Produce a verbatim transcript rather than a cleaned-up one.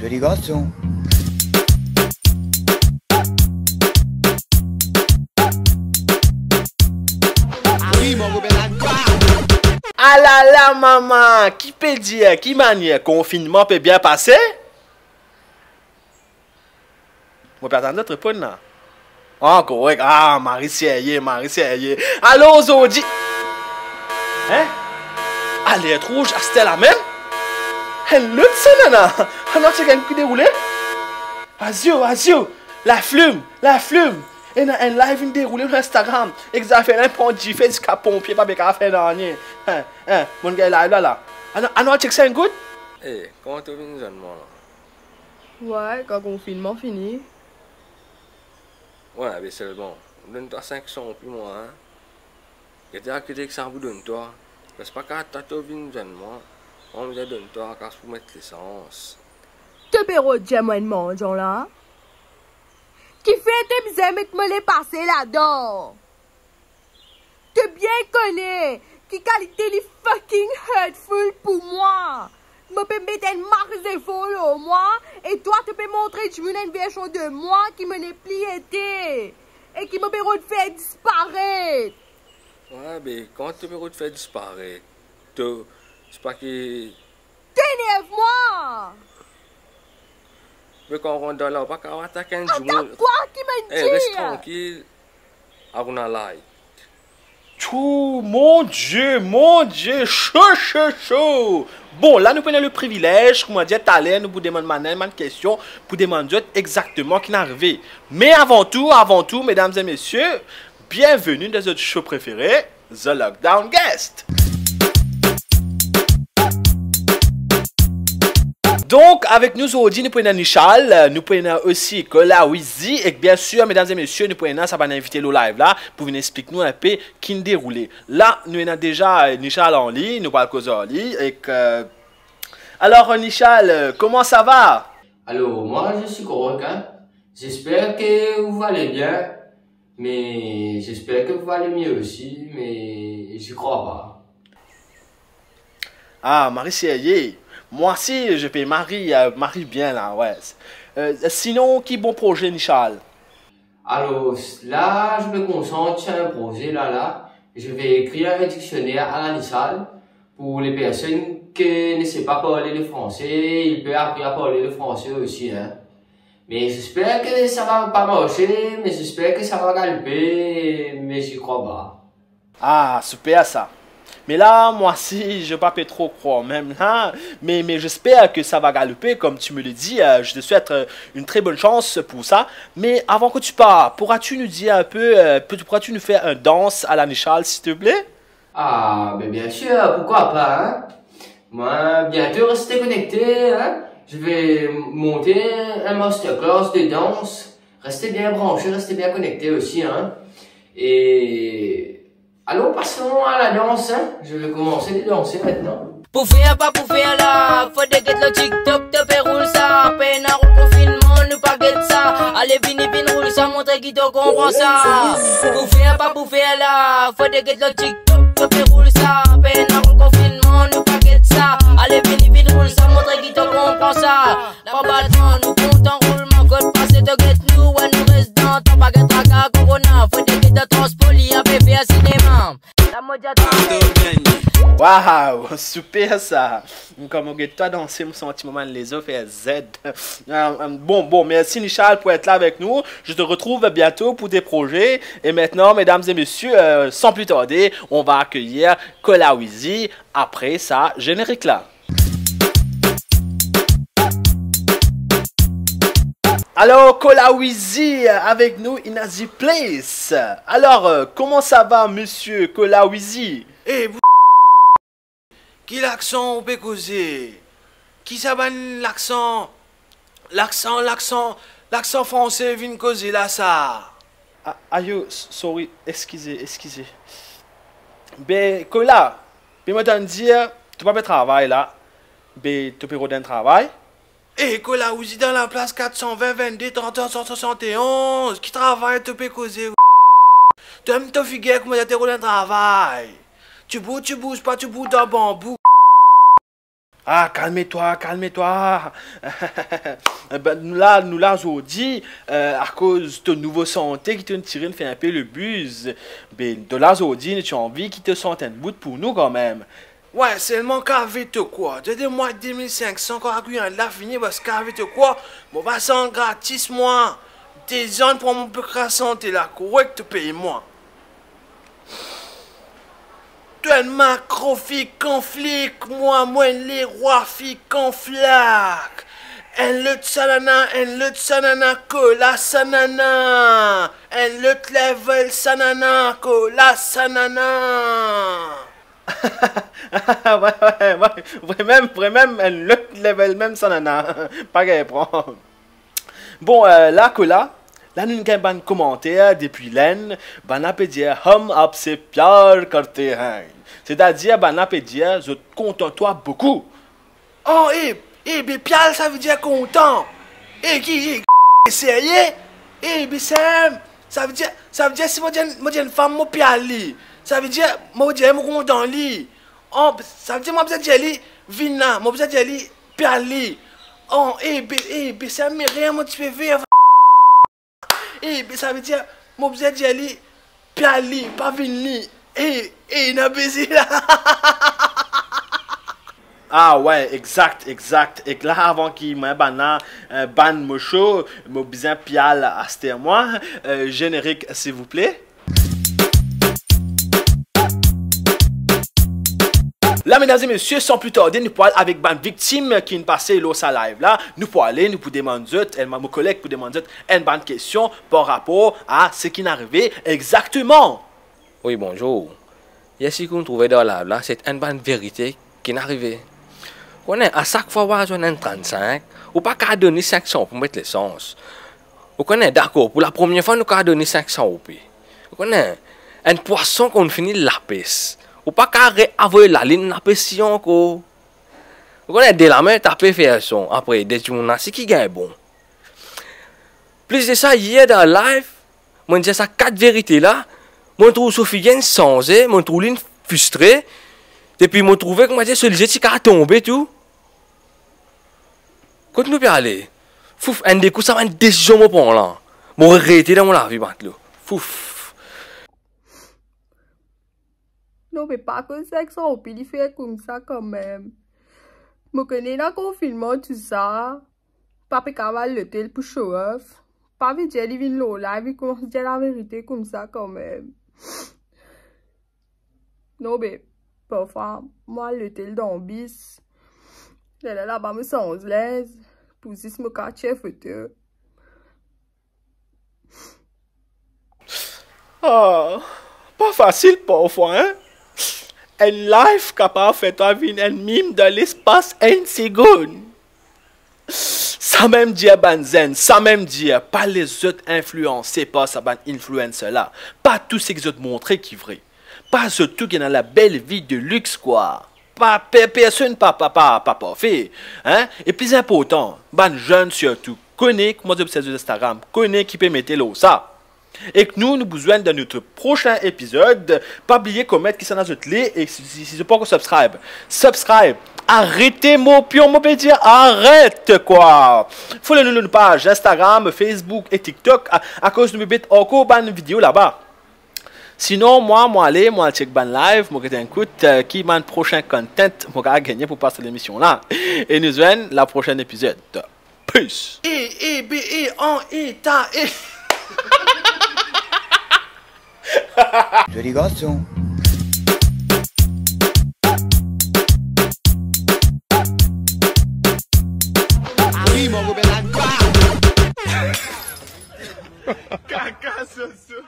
Zoli garson. Alala mama, ki pe dir, ki manier konfinnman pe bien pase? Mo pe atann zot reponn la. Ah, korek. Ah, mari serye, mari serye. Alor, zordi. Hein? Alert rouz, aster la mem? Enn lot sa, nana. Anou al chek enn ki deroule. Azio, azio. Laflim, laflim. Ena enn live inn deroule lor Instagram. Ek zafer la, pran dife ziska ponpie pa pe kapav fer nanye. Hein, hein, mo'nn gagn live la, la. Anou, anou al chek sa enn kout. Eh, kouma to vinn zwenn mwa la? Wi, kan konfinnman fini. Wi, be selman, mo donn twa sink san roupi mwa, hein. Gete la ki dek sa pou donn twa. Res pa kapav atann to vinn zwenn mwa. Mwa, mo bizin donn twa kas pou met lesans. To pe rod dir mwa enn mandan la? Kifer to bizin met mo lepase ladan? To bien kone ki kalite li fucking hurtful pou mwa. Mo pe met enn mari zefor lor mwa, e twa to pe montre dimoun enn version de mwa ki mo nepli ete, e ki mo pe rod fer disparet. Wi, be, kouma to pe rod fer disparet? To, se pa ki To enerv mwa! Me kan ou rant dan la, ou pa kapav atak enn dimoun. Atak kwa ki mo dir? Eh, res trankil. Akouna light. Tchou, mon Die, mon Die, cho, cho, cho! Bon, la nou pena le privilez, kouma dir, taler nou pou demann bann, bann kestion, pou demann zot exakteman ki inn arive. Me avan tou, avan tou, medam e mesie, bienveni dan zot show prefere, The Lockdown Guest. Donk, avek nou zordi, nou pou ena Nichal, nou pou ena osi Kola Wizi, ek biensir, medam e mesie, nou pou ena sa bann invite lor live la, pou vinn explik nou inpe ki inn deroule. La, nou ena deza, eh, Nichal an li, nou pral koz ar li, ek, eh, alor, Nichal, eh, comment ça va? Alors, moi, je suis correct, hein. J'espère que vous allez bien, mais j'espère que vous allez mieux aussi, mais j'y crois pas. Ah, mari serye. Moi aussi, je peux mari, euh, mari bien la, ouais. Euh, sinon, ki bon proze, Nichal? Alors, là, je me concentre sur un projet, là, là. Je vais écrire un dictionnaire à la Nichal. Pour les personnes qui ne savent pas parler le français, ils peuvent apprendre à parler le français aussi, hein. Mais j'espère que ça va pas marcher, mais j'espère que ça va galoper, mais j'y crois pas. Ah, super ça. Mais là, moi aussi, je pas pe trop croire même là, mais, mais j'espère que ça va galoper, comme tu me le dis. Euh, je te souhaite, euh, une très bonne chance pour ça. Mais avant que tu pars, pourras-tu nous dire un peu, euh, peux- pourras-tu nous faire un danse à la Nichal, s'il te plaît? Ah, ben bien sûr, pourquoi pas, hein? Moi, bientôt, restez connectés, hein? Je vais monter un masterclass de danse. Restez bien branchés, restez bien connectés aussi, hein? Et allons, passons à la danse, hein? Je vais commencer de danser maintenant. Pou fer, pa pou fer la, fode get lor TikTok, to pe roul sa, pena roul konfinnman, nou pa get sa. Ale vini, vinn roul sa, montre ki to konpran sa. Pou fer, pa pou fer la, fode get lor TikTok, to pe roul sa, pena roul konfinnman, nou pa get sa. Ale vini, vinn roul sa, montre ki to konpran sa. Lanba tan, nou kontan roulman, kot pase to get nou, wi, nou res dan tan, pa get traka korona, fode get dan transpor, li ape fer sinema. Wow, super sa. Kan mo get twa danse, mo santi mo bann lezo fer zed. Euh, euh, bon, bon, merci Nichal pour être là avec nous. Je te retrouve bientôt pour des projets. Et maintenant, mesdames et messieurs, euh, sans plus tarder, on va accueillir Kola Wizi après sa générique là. Alor, Kola Wizi avek nou, in a the place. Alor, euh, comment ça va, monsieur Kola Wizi? Eh, bou-, ki laksan ou pe koze? Ki sa bann laksan, laksan, laksan, laksan franse vinn koze la sa? A-, ayo, s-, sorry, eskize, eskize. Be, Kola, be mo tann dir, to pa pe travay la, be to pe rod enn travay? Eh, Kola Wizi dan laplas, kat san vin, vinn de, trant, san swasann-e-onz. Ki travay to pe koze? Twa mem to figir kouma to rod enn travay. Ti bouz, ti bouz pa, ti bouz dan banbou. Ah, kalme twa, kalme twa. Ben, nou la, nou la zordi, eh, akoz to nouvo sante ki to'nn tire inn fer inpe le buzz. Ben, nou la zordi, nou ti anvi ki to sant enn bout pou nou kanmem. Wi, selman kav to krwar. De, de mwa de mil sink san, kan Guyane la fini, bas, kav to krwar, mo pa sant gratis, mwa. Dezan pou mo pe kraz sante la, korek, to pey mwa. To enn makro fik konflik, mwa, mo enn lerwa fik konflak. Enn lot sanana, enn lot sanana, kola sanana. Enn lot level sanana, kola sanana. Wi, wi, wi. Vremem, vremem, enn lot level mem sanana. Pa gagn pran. Bon, eh, la, kola, la nou gagn bann komanter depi Lenn, bannla pe dir, "Hum aapse pyaar karte hain." Setadir, bannla pe dir, "Zot kontan twa boukou." Oh, eh, eh, be pyal, savedir kontan. Eh, ki, eh, serye? Eh, be sem, savedir, savedir si mo dir, mo dir enn fam mo pyal li, savedir mo dir mo kontan li. Oh, savedir mo bizin dir li, "Vinn la," mo bizin dir li, "Pyal li." Oh, eh, be, eh, be sem, me rer mo ti pe fer. Eh, be savedir, mo bizin dir li, "Pyal li, pa vinn li." Eh, eh, ena beze la. Ah wi, exakt, exakt. Ek la, avan ki mwa bannla, eh, bann mo so, mo bizin pyal aster mwa. Eh, zenerik, silvouple. La, medam e mesie, san pli tarde, nou pou al avek bann viktim ki'nn pase lor sa live la. Nou pou ale, nou pou demann zot, enn, mo koleg pou demann zot enn bann kestion par rapor a seki inn arive exakteman. Wi, bonzour. Yer seki ou'nn trouve dan live la, se enn bann verite ki'nn arive. Ou kone, a sak fwa ou al zwenn enn trannsink, ou pa kav donn li sink san pou met lesans. Ou kone, dakor, pou lapremier fwa nou kav donn li sink san roupi. Ou kone, enn pwason ki fini lapes, ou pa kav reavoy lalinn lapes li ankor. Ou kone, de lame tape fer son, apre de dimoun la seki gagn bon. Plis de sa, yer dan live, mo'nn dir sa kat verite la, mo'nn trouv so figir inn sanze, mo'nn trouv li'nn fristre, depi mo'nn trouve, koumadir, so lizie ti kav tonbe tou. Kot nou pe ale? Fouf, enn de kou sa bann desizion mo pran la, mo regrete dan mo lavi, matlo. Fouf. Non, me pa koz sink san roupi li fer koumsa kanmem. Mo kone ena konfinnman, tou sa. Pa pe kav al lotel pou show off. Pa ve dir li vinn lor live, li koumans dir laverite koumsa kanmem. Non, be, parfwa, mo al lotel dan bis. Lerla laba mo sanz linz, pou zis mo kav tir foto. Ah, pa fasil parfwa, hein? Enn live kapav fer twa vinn enn meme dan lespas enn segonn. Samem dir bann zenn, samem dir, pa les zot inflianse par sa bann influencer la. Pa tou seki zot montre ki vre. Pa zot tou ki ena la belle vie de luxe, kwa. Pa, pe-, personn pa, pa, pa, pa parfe, hein? E pli inportan, bann zenn sirtou, kone kouma zot servi zot Instagram, kone ki pe mete lor sa. Ek nou, nou pou zwenn dan nou prosin epizod. Pa bliye koment kisannla zot le, e si, si, si zot pankor subscribe, subscribe. Aret morpion, mo pe dir, aret, kwa. Follow nou lor nou paz Instagram, Facebook e TikTok, a-, akoz nou pe met ankor bann video laba. Sinon, mwa, mo ale, mo al check bann live, mo gete enn kout, eh, ki bann prosin content mo kav gagne pou pas lemision la. E nou zwenn laprosin epizod. Peace. E, e, be, e, an, e, ta, e. Zoli garson. Kaka, soso.